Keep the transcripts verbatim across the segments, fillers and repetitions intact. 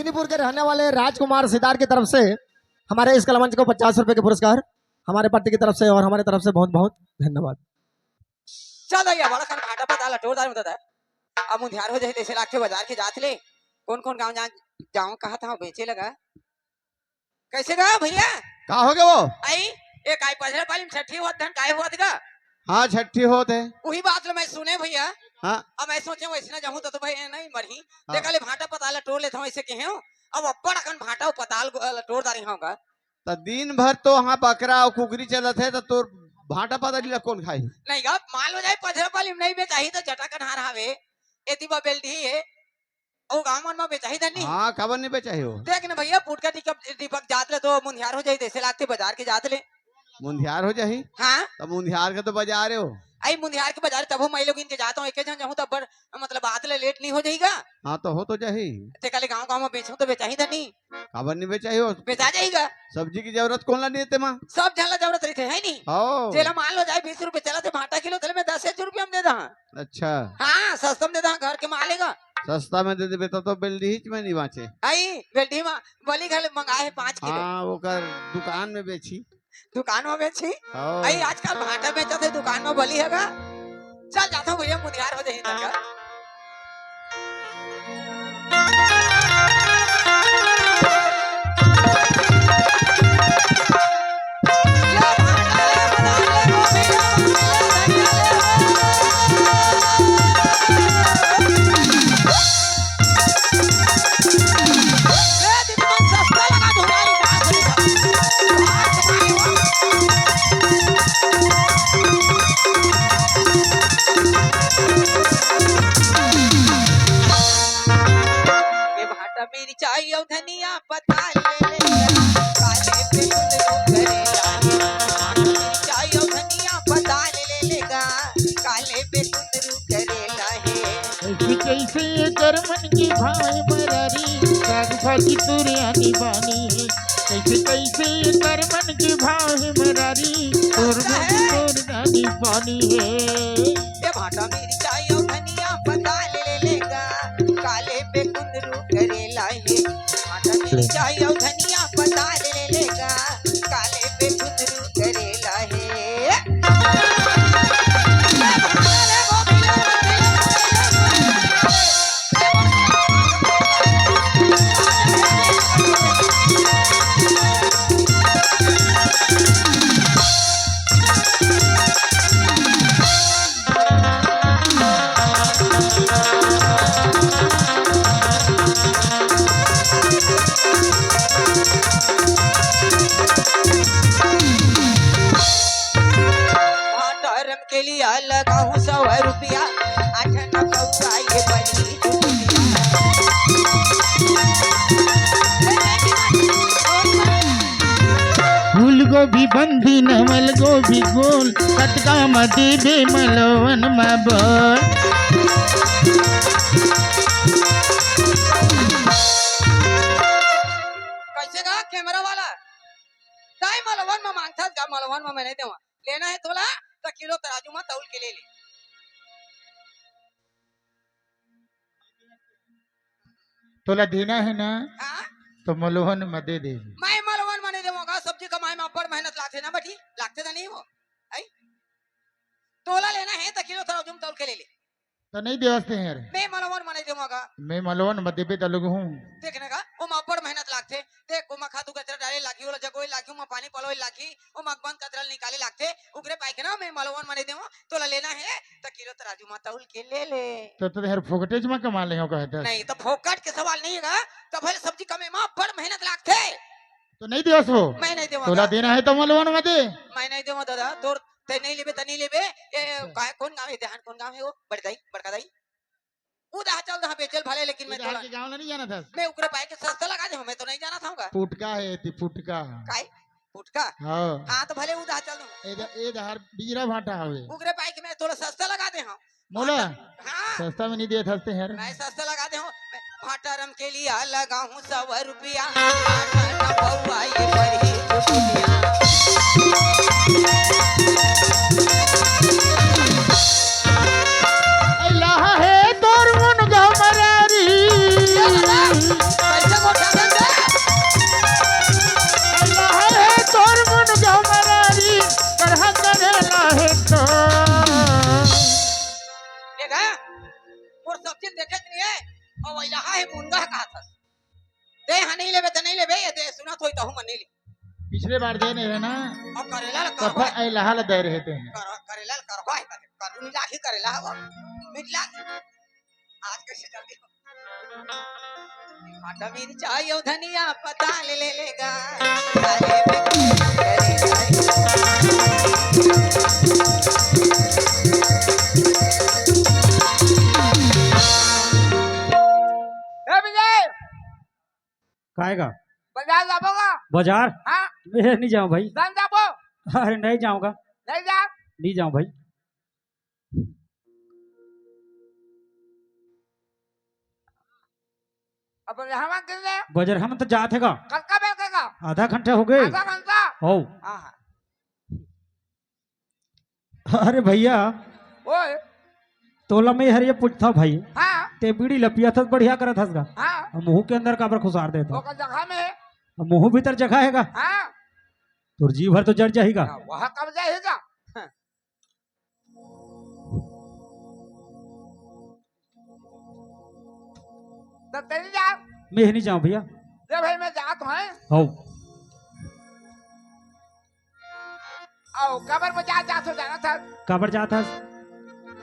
मेदिनीपुर के रहने वाले राजकुमार सितार की तरफ से हमारे इस कलामंच को पचास रुपए के पुरस्कार हमारे पार्टी की तरफ से और हमारे तरफ से बहुत बहुत धन्यवाद। चल भैया, बड़ा कन भाटा पताल टोर दार में दादा। अब मुंधियार हो जाए, जैसे लागथे बाजार के जात ले। कौन कौन गांव जा, जाऊं कहा था, बेचे लगा। कैसे गा भैया? का हो गया वो? आई, ए, काई पजरा पाली में छठी होत धन, काय होत गा? हाँ, छठी होत है। वही बात लो मैं सुने भैया। हाँ। अब मैं सोचे वैसे ना जाऊं तो, तो भाई नहीं मरही। हाँ। देखा ले भाटा पताल टोर लेता हूँ, ऐसे कहे हूँ। अब अब्बड़ अकन भाटा पताल टोर दारी होगा। त दिन भर तो हाँ बकरा अउ कुकरी चलत हे, त तोर भाटा पताल ला कौन खाही? नहीं गा, मान लो जाए पजरा पाली में नहीं बेचाही त जटा कनहार हावे, एती बा बेलडी हे, अउ गांव मन में बेचाही धनी। हाँ, काबर नहीं बेचाही हो? देख न भैया, पुटका दीपक, दीपक जात ले तो मुंधियार हो जाही, जैसे लागथे बाजार के जात ले। मुंधियार हो जाही? हाँ। त मुंधियार के तो बाजार हे हो। आई मुंधियार के बाजार तभो मैं लोग इनके जाता हूँ, एक झन जाऊँ तब बड़, मतलब, आत ले लेट नहीं हो जाही गा? हाँ, तो हो तो जाही। ते काले गांव गांव में बेचूं तो बेचाही धनी। काबर नहीं बेचाही हो? बेचा जाही गा। सब्जी की जरूरत कौन ला नहीं हे तेमा? सब झन ला जरूरत रहिथे, है नी? हाँ। जेला मान लो जाए बीस रुपए चला थे भाटा किलो, तेला मैं दस रुपया में दे दहा। अच्छा। हाँ, सस्ता में दे दहा, घर के माल हे गा। सस्ता में दे देबे त तो बेलडीहीच में नहीं बांचे। आई, बेलडी में बली घले मंगाए हे पाँच किलो। हाँ, ओकर दुकान में बेची। दुकान में बेची? हाँ। आई, आजकल भाटा बेचत हे, दुकान में बली हे गा। चल जाता हूँ भैया, मुंधियार हो जाही तनका। ये भाटा मिरचाई अउ धनिया पताल ले लेगा, काले पे कुंदरू करेला। भाटा मिरचाई अउ धनिया पताल ले लेगा, काले पे कुंदरू करेला हे। कैसे कैसे एकर मन के भाव मरारी, साग भाजी तोर आनी बानी हे। कैसे कैसे एकर मन के भाव मरारी, तोर मन तोर आनी बानी हे। ये भाटा मिरचाई अउ धनिया पताल ले लेगा, काले पे कुंदरू करेला हे। भाटा मिरचाई अउ धनिया पताल ले लेगा, काले पे कुंदरू करेला हे। के लिए लगाहूं सौ रुपया, आठ न पौआ ये बनी चुटिया। फूल गोभी बंदी नवल गोभी गोल, कतका म देबे मलवन म बोल। कैसे गा कैमरा वाला? ताई मलवन म मांगथस गा, मलवन म मैं नहीं देवा। लेना हे तोला त किलो तराजू म तौल के ले ले। तोला देना हे ना, हाँ? तो मलवन म दे दे। मैं मलवन म नहीं देवों गा, सब्जी कमाए म अब्बड़ मेहनत लागथे ना बेटी, लागथे त नहीं वो, आई? तोला लेना हे त किलो तराजू म तौल के ले ले। त नहीं देवस ते यार। मैं मलवन म नहीं देवों गा। मैं मलवन म देबे त लगहूं। देख ना गा, ओमा अब्बड़ मेहनत लागथे। देख, ओमा खातू कचरा डाले लागही, ओला जगोए लागही, ओमा पानी पलोए लागही, ओमा बंद कचरा ल निकाले लागथे। उकरे पाई के ना मैं मलवन म नहीं देवों, तोला लेना हे त किलो तराजू म तौल के ले ले। त तो यार फोकटेच म कमा ले हो कहत हस। नहीं, त फोकट के सवाल नहीं हे गा, त भले सब्जी कमे म अब्बड़ मेहनत लागथे। तो नहीं देवस वो। मैं नहीं देवों गा। तोला देना हे त मलवन म दे। मैं नहीं देवों दादा, तोर ते नहीं लेबे, त नहीं लेबे। ए, अच्छा। काय, कौन गांव हे? देहान कौन गांव हे वो? बड़दाई, बड़का दाई। उदा चल दहा बेचल भले, लेकिन मैं तोला के गांव ला नहीं जानत हस। मैं उकरे पाई के सस्ता लगा दे हूं, मैं तो नहीं जानत हूं गा। पुटका हे ती, पुटका। काय? पुटका? हाँ। हाँ, तो भले उदा चल दहा। ए द-, ए दहार बीरा भाटा हवे। उकरे पाई के मैं तोला सस्ता लगा दे हूं। मोला? हाँ। सस्ता में नहीं देत हस ते यार। मैं सस्ता लगा दे हूं। मैं भाटा रम के लिए लगा हूं सौ रुपया। आठ आना पौआ ये बड़ी चुटकिया। अल्लाह हे तोर मुन गमरारी। कैसे बोल पहिला हे मुनगा कहत हस। दे हा नहीं लेबे त नहीं लेबे, ये दे सुनत होई तहू मन नहीं ले। पिछले बार दे नहीं रहे ना। अउ करेला ल तो करवा। ए लहा ल दे रहे थे। कर, करेला ल करवा है, कर, कर, मिला ही करेला हवा। मिला। आज कैसे जल्दी हो? आटा मिर्चा यो धनिया पता ले, ले लेगा। ए विजय, काय का? बाजार जाबो का? बाजार? हाँ। ए, नहीं जाऊँ भाई। नहीं जाबो? अरे, नहीं जाऊँगा। नहीं जा? नहीं जाऊँ भाई। अब यहाँ कितने? बाजार हम तो जात हे का? कल का बैठेगा? आधा घंटा हो गए। आधा घंटा? हो। हाँ, हाँ। अरे भैया, ओए। तोला मैं हर ये पूछता भाई, हाँ। ते बीड़ी ल पियत हस, बढ़िया करत हस गा। हाँ। अब मुंह के अंदर काबर खुसार देत हस? ओकर जगह में। अब मुंह भीतर जगह हे गा। हाँ। तोर जी भर तो जड़ जाही गा। हाँ, वहाँ कब जाही गा? हाँ। तो तेरी जा। मैं नहीं जाऊँ भैया। ले भाई, मैं जात हूँ। हो। आओ, काबर बाजार जात हो, जानत हस? काबर जात हस?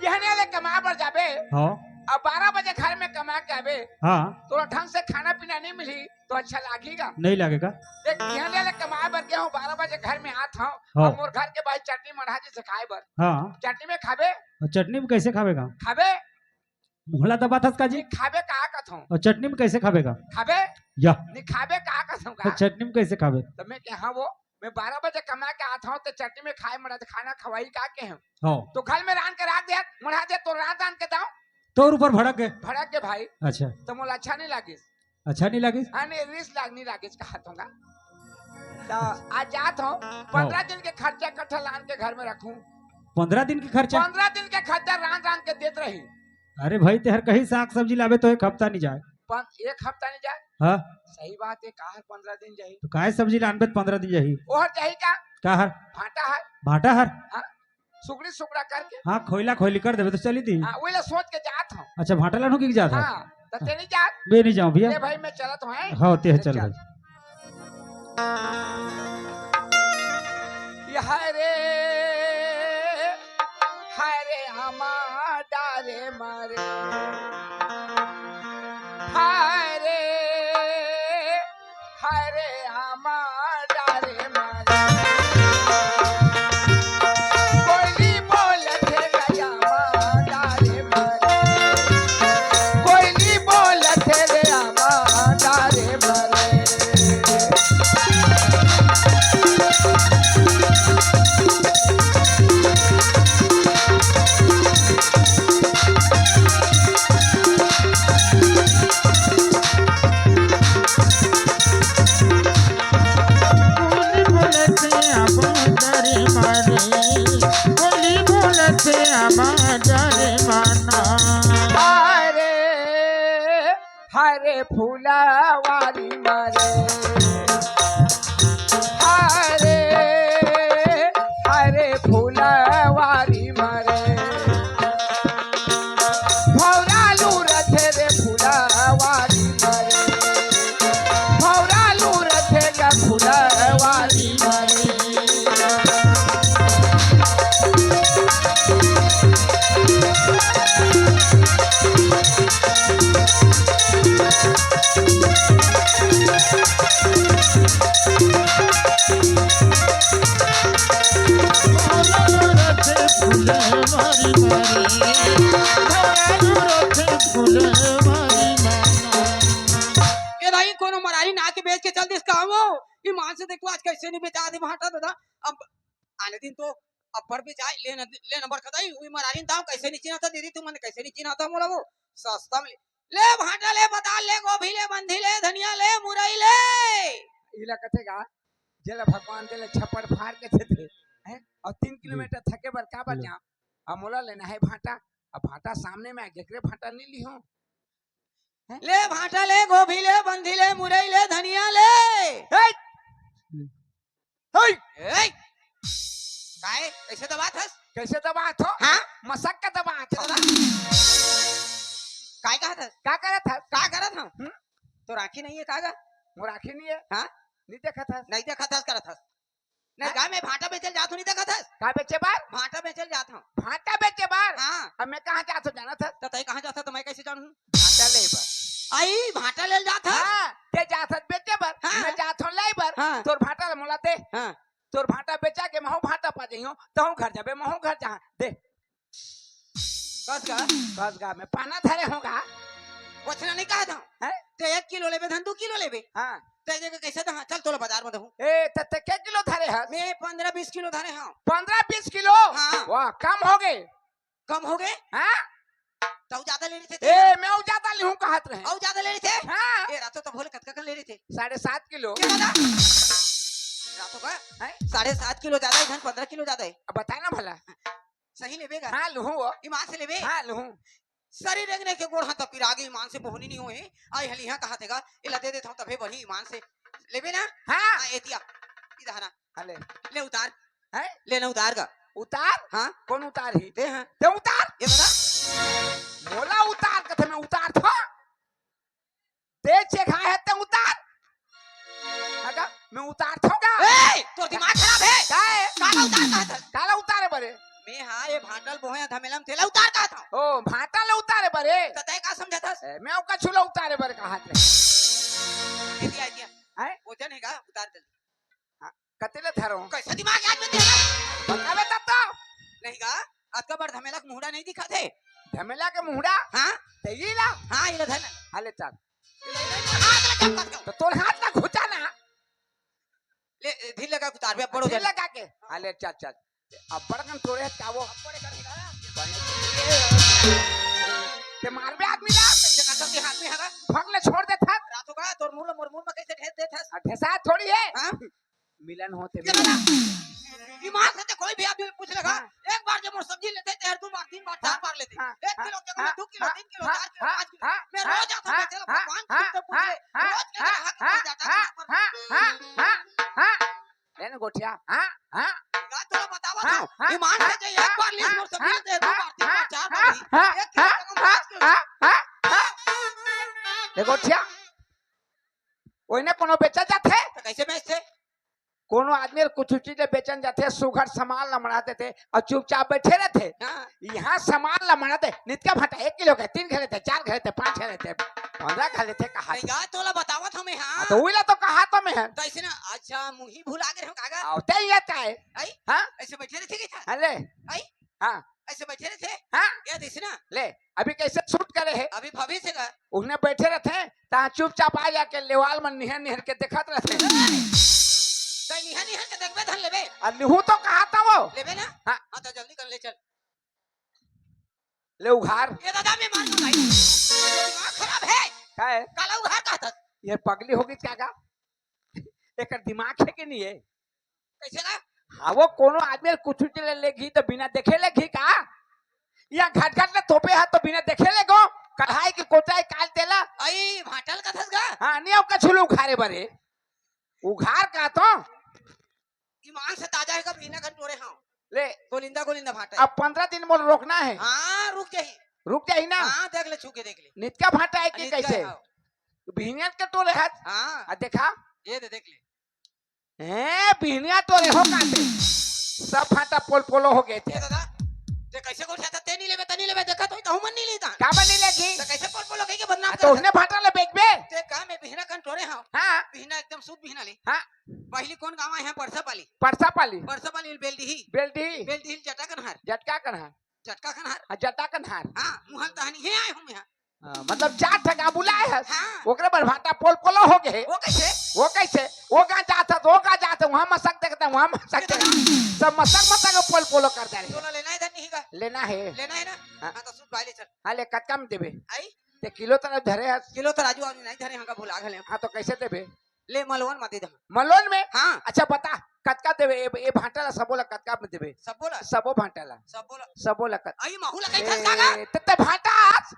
यहने ले कमा बर जाबे। हाँ। अब बारह बजे घर में कमा के आबे। हाँ। तोला ढंग से खाना पीना नहीं मिली, तो अच्छा लागेगा? नहीं लागेगा। देख, यहने ले कमा बर गया हूँ, बारह बजे घर में आत हूँ। हाँ। अब मोर घर के बाहर चटनी मढ़ा जी से खाए बर। हाँ। चटनी में खाबे? और चटनी में कैसे खाबेगा? खाबे? मुहला दबात हस का जी? नहीं खाबे का कथों? और चटनी में कैसे खाबेगा? खाबे? या। नहीं खाबे का कथों का? तो चटनी में कैसे खाबे? तो मैं कहा वो, मैं बारह बजे कमा के आत हूँ, तो चटनी में खाए मड़ा, तो खाना खवाई का के हम? हाँ। तो घर में रांध के राख दे, मढ़ा दे, तो रांध रांध के दाओ। तोर ऊपर भड़क गए? भड़क गए भाई। अच्छा। तो मोला अच्छा नहीं लागिस। अच्छा नहीं लागिस? हाँ, नहीं, रिस लाग नहीं लागिस, कहा तो का। तो आज जात हूँ, पंद्रह दिन के खर्चा इकट्ठा लान के घर में रखूँ। पंद्रह दिन के खर्चा? पंद्रह दिन के खर्चा रांध रांध के देत रही। अरे भाई, तेहर कहीं साग सब्जी लाबे तो एक हफ्ता नहीं जाए। पन-, एक हफ्ता नहीं जाए? हाँ। सही बात है, काहर पंद्रह दिन जाही? तो काहे सब्जी लानबे त पंद्रह दिन जाही? ओहर जाही का? काहर? भाटा हर। भाटा हर? हाँ, सुगड़ी सुगड़ा करके। हाँ, खोइला खोइली कर देबे तो चली दी। हाँ, वही ला सोच के जात हूँ। अच्छा, भाटा लानू की जात हस? हाँ, तो ते नहीं जात? मैं नहीं जाऊँ भैया। ए भाई, मैं चलत हूँ, हैं? हाँ, ते ले चल चल। भाई। ये हाय रे, हाय रे, आमा डारे मारे। हाय रे, हाय रे, आमा डारे मारे। कोयली बोलत हे रे, आमा डारे मारे। कोयली बोलत हे रे, आमा डारे मारे। बोली बोलत हे आमा डारे मारे, बोली बोलत हे आमा डारे माना। हाय रे, हाय रे फुलवारी मारे। हाय रे, हाय रे फुलवारी मारे। भौरा लूरथे रे फुलवारी मारे। भौरा लूरथे गा फुलवारी मारे। ए दाई, कोनो मरारी ना के बेच के चल दिस का वो? ईमान से देख तो आज कैसे नहीं बेचा दे भाटा दादा। अब आने दिन तो अब्बड़ बेचाए, ले न, ले नंबर कदाई, उई मरारी दाम कैसे नहीं चिन्हा था दीदी, तुमन कैसे नहीं चिन्हा था मोला वो? सस्ता में ले, ले भाटा ले, पताल ले, गोभी ले, बंधी ले, धनिया ले, मुरई ले। इला कथे गा, जेला भगवान दे ले छप्पड़ फाड़ के दे दे, हैं? और तीन किलोमीटर थके बर का बर ले। जाम? अब मोला लेना है भाटा, अब भाटा सामने में आगे, एकरे भाटा नहीं लिहो। हैं? ले भाटा ले, गोभी ले, बंधी ले, मुरई ले, धनिया ले। हे! हे! ए! काहे? कैसे दबात हस? कैसे दबात हो? हाँ? मसक के दबात हो। दबा। काय कहत हस? का करत हस? का करत हव? हम्म? तोर आँखी नहीं है का गा? मोर आँखी नहीं है। हाँ? नहीं देखत हस? नहीं देखत हस, करत हस। नहीं हाँ? गा, मैं भांटा बेचल जात हूँ, नहीं देखत हस? का बेचे बर? भांटा बेचल जात हूँ। भांटा बेचे बर? हाँ। अब मैं कहाँ जात हूँ, जानत हस? त तय कहाँ जात हस, त मैं कैसे जानू? भांटा ले बर। आई, भांटा ले जात हस? हाँ, ते जात हस बेचे बर, हाँ। मैं जात हूँ ले बर। हाँ। तोर भांटा ले मोला दे। हाँ। तोर भांटा बेचा के महू भांटा पा जइहूँ, तहूँ घर जाबे, महू घर जहाँ। दे। कस गा? कस गा, मैं पाना धरे हूँ गा। वचना नहीं कहा था। हैं? ते एक किलो लेबे, धन दू किलो लेबे। हाँ। ते जगह कैसे दहा? चल, तोला बाजार में दहूँ। ए, त, ते के किलो धरे हस? मैं पन्द्रह बीस किलो धरे हूँ। पन्द्रह बीस किलो? हाँ। वाह, कम हो गए। कम हो गए? हाँ? तऊ ज्यादा ले रहे थे। ए, मैं अउ ज्यादा लेहूँ कहत रहे। अउ ज्यादा ले रहे थे? हाँ। ए, रातो तो बोले कतका कन ले रहे थे? साढ़े सात किलो। क्या दादा? रातो का? हैं? साढ़े सात किलो ज्यादा है, धन पन्द्रह किलो ज्यादा है। अब बता ना भला। सही लेबे गा? हाँ, लूहूँ वो। ईमान से लेबे? हाँ, लूहूँ। सरी रेंगने के गोड़ हाथ पिरा गे, ईमान से बोहनी नहीं होए। आई हली हाँ कहा तेगा, इला दे देता हूँ तभे वही ईमान से लेबे ना? हाँ। हाँ, एतिया। इधर ना। हाँ, ले। ले उतार। हैं? ले ना उतार गा। उतार? हाँ। कौन उतार ही? दे हाँ। ते उतार। ये दादा। मोला उतार कथे मैं उतार था। दे चेखा है ते उतार। अगा, मैं उतार था गा। ए, तोर दिमाग खराब है। का है? काला उतार कहा था। काला उतारे बरे। मैं हाँ ये भांटल बोहे धमेलम तेला उतार कहा था। ओ, भांटल उतारे बरे। त तय का समझा था? ए, मैं ओका छुला उतारे बरे कहा था। ये दिया, ये दिया। हैं? वजन है का? उतार दे। हाँ, कतेले धरो? कैसे दिमाग याद में तेरा? बताबे तब तो। नहीं गा, अतका बड़ धमेला के मुहड़ा नहीं दिखा थे। धमेला के मुहड़ा? हाँ। ते ये ला। हाँ, ये धन। हाले चल। हाथ लगा, हाथ लगा। तो तोर हाथ ना घुचा ना। ले, ढील लगा उतार बे, बड़ो ढील जन। लगा के। हाले चल, चल। अब बड़कन तोरे हाथ का वो। बड़े कर दिला। ते मारबे आदमी ना। कैसे ना तो के हाथ में हगा। भग ले छोड़ दे था। रातों का तोर मुंह मोर मुंह में कैसे ढेस दे था? आ, ढेसा थोड़ी है। हाँ? मिलन होते ये मिलन। बता, दिमाग से तो कोई भी आदमी पूछ लेगा। हाँ। एक बार जब वो सब्जी लेते थे, हर दो बार, तीन बार, चार हाँ, बार लेते। हाँ, एक हाँ, किलो के हाँ, दो किलो, हाँ, तीन किलो, हाँ, चार किलो, हाँ, पाँच किलो। हाँ, मैं हाँ, रोज आता हूँ, हाँ, बेचे लोग हाँ, भगवान हाँ, खुद से पूछ हाँ, ले। हाँ, रोज के हाँ, ग्राहक हाँ, जाता है हाँ, वहाँ पर। हाँ, हाँ, हाँ, हाँ। ले ना गोठिया। हाँ, हाँ। का तोला बतावा हाँ, था? हाँ, ईमान से हाँ, जे एक बार हाँ, लीस मोर सब्जी हाँ, लेते हैं, दो हाँ, बार, तीन बार, हाँ, चार बार हाँ, भी। हाँ, एक किलो हाँ, का कम हाँ, पाँच किलो। हाँ, हाँ, हाँ। ए गोठिया, ओइने कोनो बेचा जाथे? तो कैसे बेचते? कोनो आदमी ल कुछु चीज ल बेचन जाथे, सुघर सामान ल मढ़ा देथे अउ चुपचाप बैठे रथे। हाँ। इहाँ सामान ल मढ़ा दे, नितका भांटा एक किलो के, तीन घले थे, चार घले थे, पाँच घले थे, पन्द्रह घले थे, कहा नहीं गा, तोला बतावत हमें, हाँ। हाँ, तो उइला तो कहा तो मैं है। तो ऐसे ना, अच्छा, मुही भुला गए हो कागा? आओ, ते ये का है? आई? हाँ? ऐसे बैठे रहे थे क्या? हाँ, ले। आई? हाँ। ऐसे बैठे रहे थे? हाँ। ये देख ना। ले, अभी कैसे shoot करे है? अभी भविष्य का। उन्हें बैठे रहते हैं, तहाँ चुपचाप आ जाके लेवाल मन निहर निहर के देखत रहते हैं। तै निहर निहर के देखबे धन लेबे। आ लिहू तो कहा था वो। लेबे ना? हाँ। हाँ, तो जल्दी कर ले चल। ले उघार। ये दादा मैं मार दूंगा। दिमाग खराब है। का है? काला उघार कहा था। ये पगली होगी क्या का? एकर दिमाग है कि नहीं है? कैसे ना? हाँ, वो कोनो आदमी कुछ चीज ले लेगी तो बिना देखे लेगी का? या घट घट ले तोपे है तो बिना देखे लेगो? कढ़ाई की कोचाई काल तेला? आई भाटल का थस गा? हाँ, नहीं, आपका छुलू उघारे बरे। उघार का तो? ईमान से ताजा है का बिना घन टोरे हाँ। ले। गोलिंदा, गोलिंदा भाटा है। अब पन्द्रह दिन मोर रोकना है। हाँ, रुक जाही। रुक जाही ना? हाँ, देख ले, छू के देख ले। नितका भाटा है कि नितका कैसे? है, हाँ। बिहनियत के टोले हाथ। हाँ। आ देखा? ये दे, देख ले। हैं, बिहनिया टोले हो काटे। सब भाटा पोल पोलो हो गए थे। ये दादा, ते कैसे गोठिया था? ते नहीं लेबे, ते नहीं लेबे, देखा तो ही तो हमन नहीं लेता। का बन नहीं लगी? तो कैसे पोल पोलो कह के बदनाम आ, तो करता? उसने भाटा ले बेचबे? ते का मैं बिहना कन टोरे हाँ। हाँ। बिहना एकदम शुद्ध बिहना ले। हाँ। पहली कौन गाँव है यहाँ? परसा पाली। परसा पाली। परसा पाली बेलडीही। बेलडीही। बेलडीही जटा कनहार। जटका कनहार। जटका कनहार। हाँ, जटा कनहार। हाँ, मुहल तहनी हे आए हूँ मैं। हाँ, मतलब चार ठगा बुलाए है। हाँ। ओकरे बर भाटा पोल पोलो हो गए। वो कैसे? वो कैसे? वो कहाँ जाता तो वो कहाँ जाता, वहाँ मसक देखता, वहाँ मसक ये देखता। दादा। सब मसक मसक पोल पोलो कर दे रहे। तोला लेना है धन नहीं का? लेना है। लेना है ना? हाँ। हाँ, तो सूट भाई ले चल। हाँ, ले कतका में देबे? आई? ते किलो तरह धरे है। किलो तो राजू आदमी नहीं धरे, हमका भुला गले। हाँ, तो कैसे देबे? ले मलवन मा दे दे। मलवन में? हाँ। अच्छा बता, कतका देबे? ए, ए भांटा ला सबो ला कतका में देबे? सबो ला? सबो भांटा ला। सबो ला। सबो ला कत-, आई महू ला कहीं ए, धस का गा? ते, ते भांटा आज?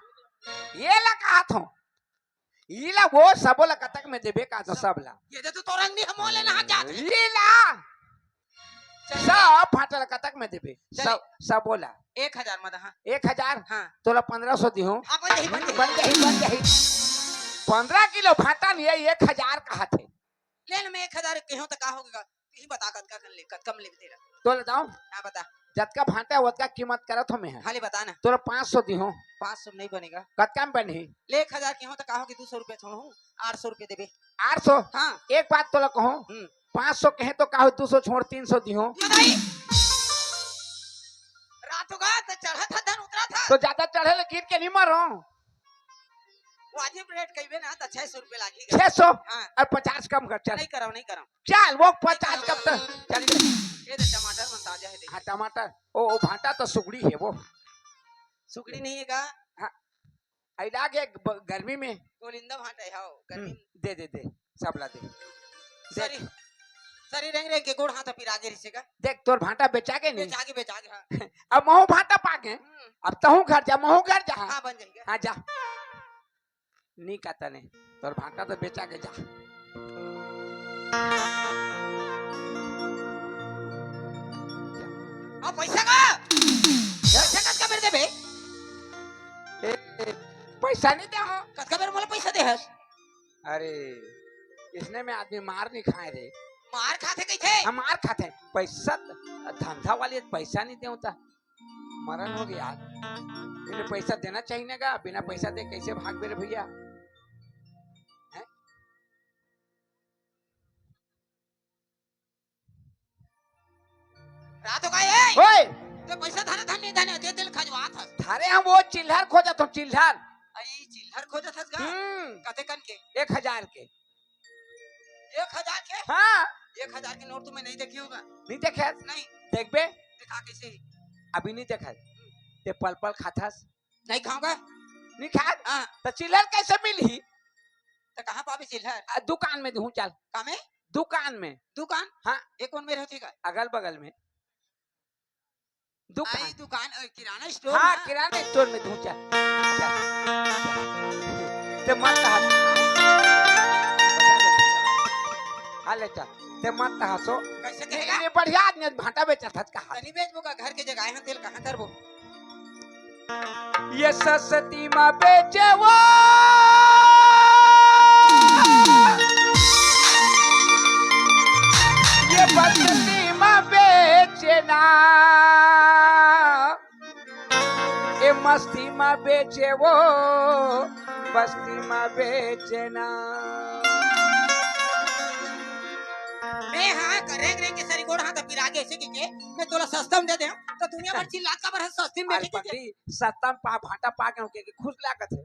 ये ला कहा थो। ई ला वो सबो ला कतक में देबे का तो सब। सब ला। ये दे तो तोरंग नहीं हम लेना हाथ जात। ई ला। चल। सब भांटा ला कतक में देबे? चल। सब, सब बोला। एक हजार में दहा। एक हजार? हाँ। तोला पंद्रह सौ दिहूं। हाँ, बन जाही, बन जाही। बन जाही, बन जाही। पंद्रह किलो भांटा नहीं है, एक हजार कहाथे। ले ना, मैं एक हजार कहूं त का होगे? तू ही बता, कतका कन ले, कतका में लेबे तेला? तोला दाव? हाँ, बता। जतका भांटा है, ओतका कीमत करत हो मैं। हाँ, ले बता ना। तोला पाँच सौ दिहूं। पाँच सौ नहीं बनेगा। कतका में बनही? ले, एक हजार कहूं त का होगे, दू सौ रुपया छोड़हूं, आठ सौ रुपया देबे। आठ सौ? हाँ। एक बात तोला कहूं, हम्म। पाँच सौ कहे तो का हो, दू सौ छोड़, तीन सौ दिहूं। यो भाई, रात होगा तो चढ़त ह धन उतरत ह। तो ज्यादा चढ़े ले गिर के नहीं मरो। वाजिब रेट कहिबे ना, तो छह सौ रुपया लागही। छह सौ? हाँ। अब पचास कम कर, चल। नहीं करव, नहीं करव। चल, वो पचास कम तो चल। ये दे, टमाटर मन ताजा है, देख। हाँ, टमाटर। ओ, ओ, भांटा तो सुगड़ी है वो। सुगड़ी नहीं है का? हाँ। आई लागे ब-, गर्मी में। गोलिंदा भांटा है, हाँ, गर्मी हम्म, में। दे, दे, दे, सबला दे। दे। सरी, सरी रेंग रेंग के गोड़ हाथ पिरा गे रिसे का। देख, तोर भांटा बेचा गे नहीं? बेचा गे, बेचा गे, हाँ। अब महू भांटा पा गे। हम्म। अब तहूं घर जा, महू घर जा। हाँ, बन जाएगा। हाँ, जा। नी कहता ने, तोर भांटा तो बेचा गे, जा। अब पैसा का? पैसा कतका बेर देबे? ए, ए, पैसा नहीं दे हो। कतका बेर मोला पैसा दे हस? अरे, इसने में आदमी मार नहीं खाए रे। मार खाथे कहिथे? हम मार खाथे। पैसा, धंधा वाली पैसा नहीं देवता। मरण हो गया। इन्हें पैसा देना चाहिए ना का? बिना पैसा दे कैसे भाग रे भैया? हैं? रात हो गए, ए! ओए! ते पैसा धरे धन नहीं धने, दे दिल खजवात हस। धरे हम वो चिल्हर खोजत हूँ, चिल्हर। आई चिल्हर खोजत हस गा? हम्म। कते कन के? एक हजार के। एक हजार के? हाँ। एक हजार के नोट तुम्हें नहीं देखी होगा। नहीं देखे? नहीं। देखबे? दिखा कैसे ही? अभी नहीं देखा। ते पल पल खाथस? नहीं खाऊंगा। नहीं खात? हाँ। तो चिल्हर कैसे मिलही? तो कहाँ पाबे चिल्हर? आ, दुकान में दूँ, चल। का में? दुकान में। दुकान? हाँ। ये कौन मेर होथे का? अगल बगल में। दुकान। आई दुकान, अ, किराना स्टोर हाँ, ना? किराना स्टोर में दूँ, चल। चल। ते मत हंस। हाँ, ले चल। ते मत हंसो। कैसे ये, कहेगा? ये बढ़िया आदमी भांटा बेचत हस कहा। तनी बेचबो का, घर के जगह है, तेल कहाँ करबो? ये सस्ती मा बेचे वो, ये बस्ती मा बेचे ना, ये मस्ती मा बेचे वो, बस्ती मा बेचे ना। मैं हाँ, रेंग रेंग के सरी गोड़ हाँ तो पिरा के ऐसे के, के मैं तोला सस्ता में दे दे, तो दुनिया भर चिल्लात काबर है सस्ती में अरे बेचे के? पगली, सस्ता में पा, भांटा पा के, के, के खुश लागत है।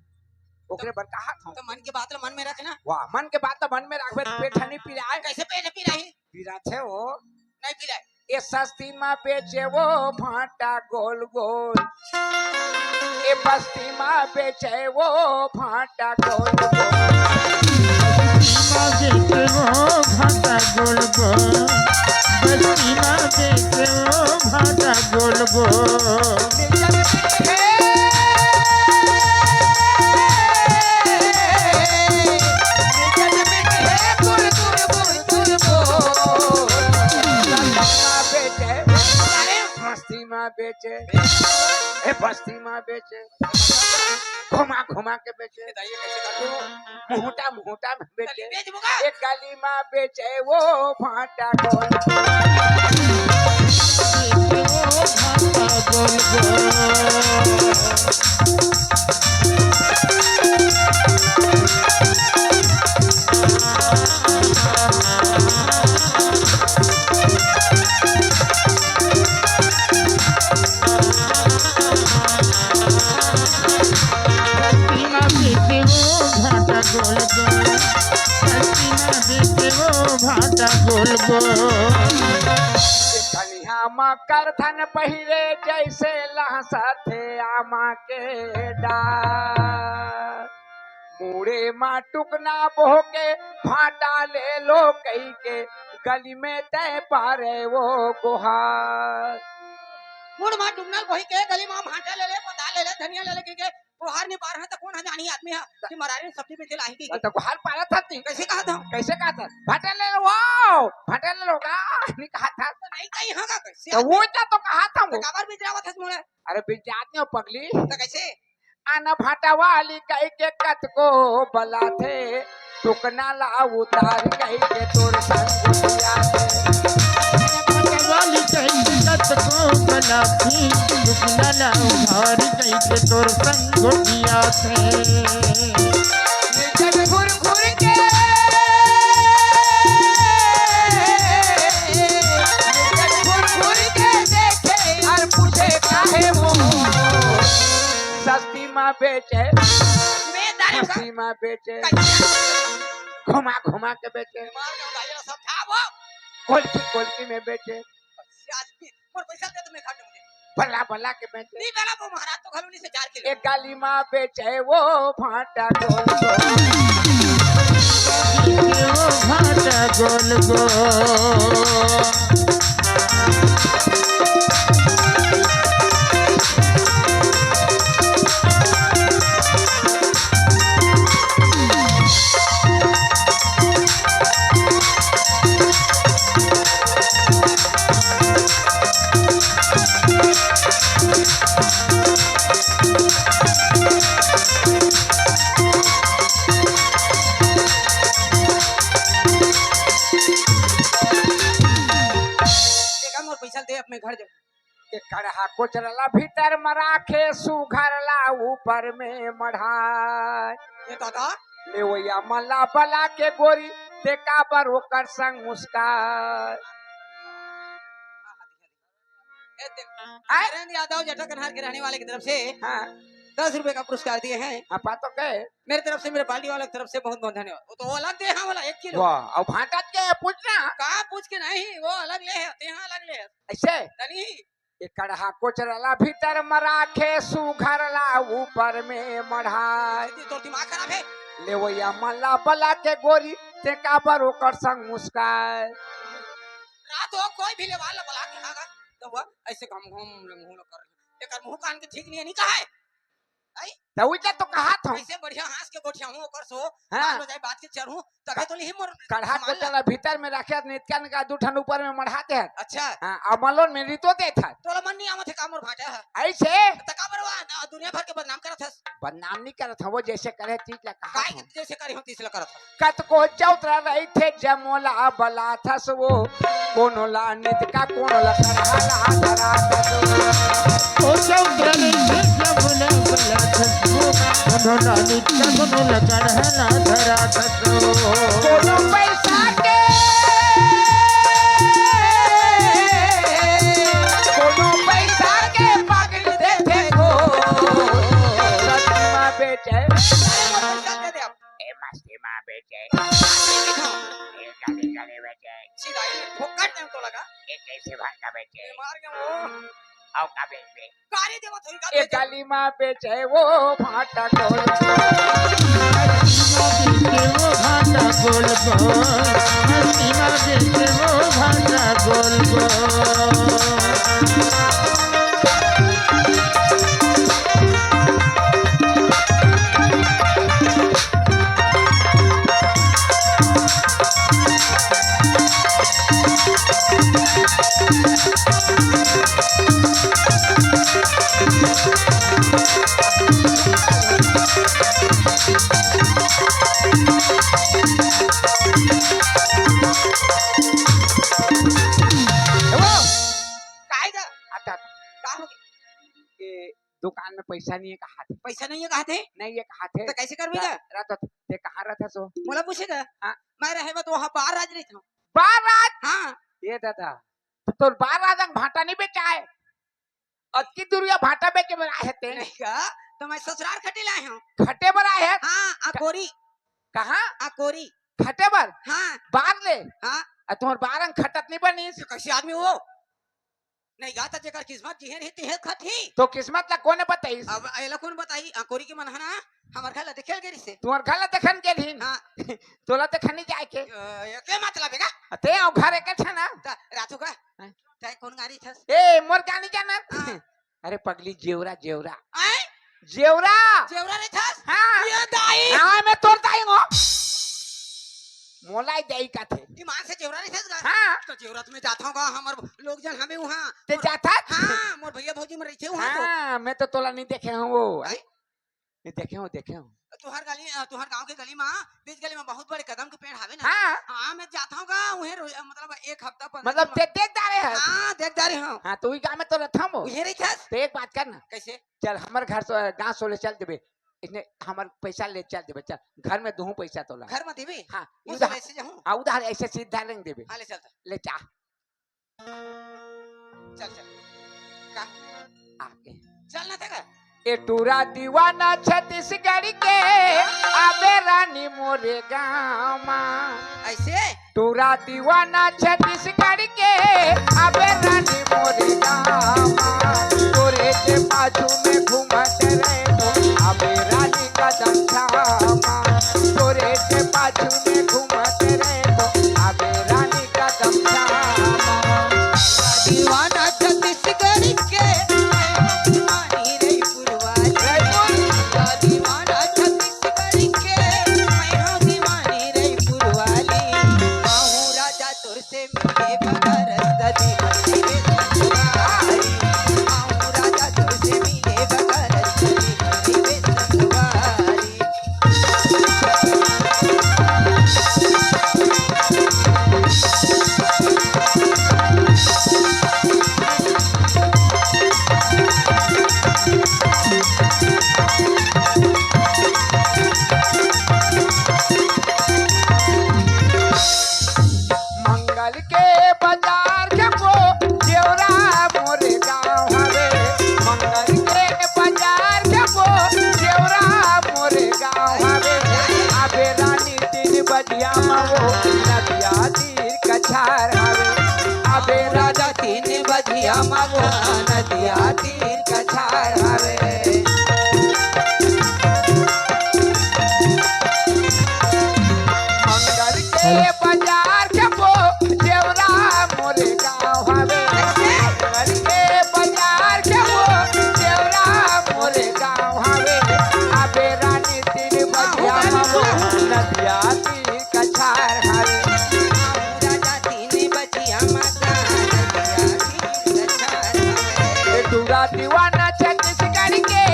ओकरे बर कहा था। तो मन के बात ला मन में रख ना। वाह, मन के बात तो मन में रखबे, तो पेट नहीं पिराए। कैसे पेट नहीं पिराए? पिराथे वो। नहीं पिराए। ए सस्ती मा बेचे वो भांटा गोल गोल। ए बस्ती मा बेचे वो भांटा गोल गोल। बस्ती मा बेचे वो भांटा गोल गोल। बस्ती मा बेचे वो भांटा गोल गोल। बस्ती मा बेचे, ए बस्ती मा बेचे, घुमा घुमा के बेचे, बताइए कैसे कर दो? मुहटा मुहटा में बेचे, गली बेच मुगा। एक गली मा बेचे वो भांटा गोल। बस्ती मा बेचे वो भांटा गोल गोल, बस्ती मा बेचे वो भांटा गोल गोल। कनिहा मा करधन पहिरे जैसे लहसथे आमा के डार। मुड़े मा टुकना बोहके भांटा ले लो कहिके गली में तय पारे वो गुहार। मुड़ मा टुकना बोहके गली मा भांटा ले ले, पता ले ले, धनिया ले ले कहिके कोहार नहीं पार है तो कौन है जानी आदमी है कि मरारी सब्जी बेचे ला आही कि। तो कोहार पारा था ती। कैसे कहा था? कैसे कहा था? भाटा ले लो, वाओ, भाटा ले लो का? नहीं कहा था। तो नहीं कही हाँ का कैसे? तो वो क्या तो कहा था वो? तो काबर बिजरावत हस मोला? अरे बिजरात नहीं हो पगली। तो कैसे? अन भाटा वाली कही के कतको बलाथे, टुकना ला उतार कही के तोर संग गोठियाथे। अन भाटा वाली कही के कतको बलाथे, टुकना ला उतार कही के तोर संग गोठियाथे। जब घुर घुर के, जब घुर घुर के देखे और पूछे काहे मोर। सस्ती माँ बेचे, बे दारू का सस्ती माँ बेचे। कैसे? घुमा घुमा के बेचे। मार के उठाइए, सब था वो। कोलकी कोलकी में बेचे। आज भी मोर पैसा दे तो मैं खा लूंगी। बल्ला बल्ला के बेचे। नहीं बल्ला वो महाराज तो घलो नहीं से चार किलो। एक गाली माँ बेचे वो भाटा गोल गोल। वो भाटा गोल गोल। देखा, मोर पैसा दे, अब मैं घर जाऊँ। के कड़हा कोचरला भीतर म राखे, सुघरला ऊपर में मढ़ाए। ये दादा? लेवैया मन ला बला के गोरी, ते काबर ओकर संग मुस्काए। ए, देख, आय? नरेंद्र यादव जेठा कन्हार के रहने वाले की तरफ से हाँ। दस रुपए का पुरस्कार दिए हैं। हाँ, पा तो गए। मेरे तरफ से, मेरे पार्टी वालों की तरफ से बहुत बहुत धन्यवाद। वो तो वो अलग दे, हाँ, वाला एक किलो। वाह, अब भांटत के पूछना। कहाँ पूछ के नहीं, वो अलग ले है, ते हाँ अलग ले है। ऐसे? तनी। ये कड़हा कोचरला भीतर म राखे, सुघरला ऊपर में मढ़ाए। ये तो दिमाग खराब है। लेवैया मन ला बला के गोरी, ते काबर ओकर संग मुस्काए। रात हो, कोई भी लेवा ला बला के आगा, तो वो ऐसे घम घम लंघू ल कर। एकर मुंह कान के ठीक नहीं है, नहीं कहा है। आई? त उइला तो कहा था। ऐसे बढ़िया हंस के गोठिया हूँ, ओकर सो, हाँ। बात हो जाए, बात के चढ़ू, तबे तो लिही मोर कड़हा सामान ला। कोचरला भीतर में राखे, नितका निका दू ठन ऊपर में मढ़ा दे। अच्छा। हाँ, अब मलोन में रितो दे था। तोला मन नहीं आवत है का मोर भांटा है? ऐसे? त का बरवा, दुनिया भर के बदनाम करत हस। बदनाम नहीं करत हवो, जैसे करे चीज ला कहा काय था। जैसे करे हो, तीस ला करत हस। कतको चौतरा रहिथे जमोला बलाथस वो, कोनो ला नितका कोनो ला कड़हा ला धराथस वो। ओ चौतरा रहिथे जमोला बलाथस वो, कोनो ला नितका कोनो ला कड़हा ला धराथस वो। कोनो पैसा के, कोनो पैसा के पकड़ देथे वो। सस्ती माँ बेचे। ए मस्ती माँ बेचे। ए गाली गाली बेचे। सिलाई में फोकट में तो लगा। ए कैसे भांटा बेचे? ए मार के वो। आओ का बेचे? गाली देवत होई का ए बेचे? गाली माँ बेचे वो भांटा गोल। वो भांटा गोल गोल। मस्ती माँ बेचे वो भांटा गोल गोल। ए वो, काय गा? आता। का हो गया? ए, दुकान में पैसा नहीं है कहा थे। पैसा नहीं है कहा थे? नहीं है कहा थे। तो कैसे करबे गा? रात, रात ते कहाँ रहत हस वो? मोला पूछे गा? हाँ। मैं रहे बर तो वहाँ बार राज रहिथों। बार राज? हाँ। ये दादा, तो तोर बार राज अंग भांटा नहीं बेचाए? अतकी दुरिया भांटा बेचे बर आए हे ते? नहीं गा, तो मैं ससुराल खटे लाए हूँ। खटे बर आए हे? हाँ, अकोरी। कहाँ? अकोरी। खटे बर? हाँ। बार ले? हाँ। आ, तुम्हार बार अंग खटत नहीं बनिस? तो कैसे आदमी वो? नहीं गा, त जेकर किस्मत जिहे रही, तिहे खत ही। तो किस्मत ला कोने बताइस? अब एला कोन बताई? अकोरी के मन ह ना, हमर घर ला देखे ल गे रहिसे। तुम्हार घर ला देखन गे रहिन? हाँ। तोला देखन नहीं जाए के? अ, एके मतलब है का? ते अउ घर एके ठन ना? त रातू का? हैं? तै कोन गाड़ी थस? ए, मोर गाड़ी जाना? हाँ। अरे पगली, जेवरा, जेवरा। आय? जेवरा। जेवरा रहिथस? हाँ। ये दाई। हाँ, मैं तोर दाई हूँ। मोला ही दाई कथे। ईमान से जेवरा रहिथस गा? हाँ। त जेवरा त मैं जात हूँ गा, हमर लोग जन हवे उहाँ। ते मोर जाथस? हाँ, मोर भैया भौजी मन रहिथे उहाँ तो। हाँ, मैं तो तोला नहीं देखे हूँ वो। आई? नहीं देखे हूँ, देखे हूँ। तुहर गली, अ, तुहर गांव के गली मा, बीच गली मा बहुत बड़े कदम के पेड़ हवे ना। हाँ। हाँ, मैं जात हूँ गा, उहें रोज, मतलब एक हफ्ता, पंद्रह मतलब दिन ते मा। देख डारे हस? हाँ, देख डारे हूँ। हाँ, तो वही गांव में तो रहता हूँ। उहें रहिथस? तो एक बात कर ना। कैसे? चल, हमर घर सो, गांव सोले चल देबे। इसने हमर पैसा ले चल देबे, चल। घर में दूहूं पैसा तोला। घर में देबे? हाँ, वो उधार। सोले से जाहूं? हाँ, उधार ऐसे सीधा नहीं देबे। हाँ, ले चल त। ले जा। चल, चल। का? आगे। चल ना तक। ए टूरा दीवाना छत्तीसगढ़ के, आबे रानी मोरे गाँव मा। ऐसे? टूरा दीवाना छत्तीसगढ़ के, आबे रानी मोरे गाँव मा। तोरे के बाजू में घूमत रहे तो, आबे रानी कदम छामा। तोरे के बाजू में घूमत रहे तो, आबे रानी कदम छामा। दीवाना छत्तीसगढ़ के, मैं हूँ दीवानी रईपुर वाली। रईपुर। दीवाना छत्तीसगढ़ के, मैं हूँ दीवानी रईपुर वाली। आहूँ राजा तोर से मिले बगैर कदी मनी रे संगवारी। आहूँ राजा तोर से मिले बगैर कदी मनी रे संगवारी। मंगल के बाजार जबो, जेवरा मोरे गाँव हवे। मंगल के बाजार जबो, जेवरा मोरे गाँव हवे। आबे रानी तीन बजिया मा वो, नदिया तीर कछार हवे। आबे राजा तीन बजिया मा वो, नदिया तीर कछार हवे। मंगल के बाजार जबो, जेवरा मोरे गाँव हवे। मंगल के बाजार जबो, जेवरा मोरे गाँव हवे। आबे रानी तीन बजिया मा वो, नदिया तीर कछार हवे। राजा तीन बजिया मा वो, नदिया तीर कछार हवे। ए टूरा दीवाना छत्तीसगढ़ के,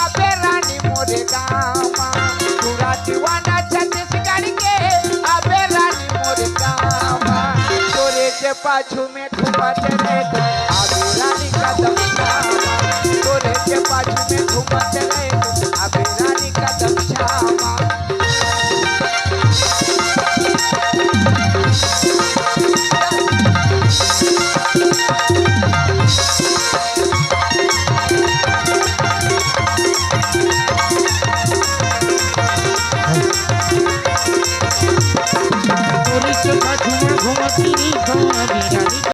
आबे रानी मोरे गाँव मा। टूरा दीवाना छत्तीसगढ़ के, आबे रानी मोरे गाँव मा। तोरे के पाछू में घूमत रहे तो,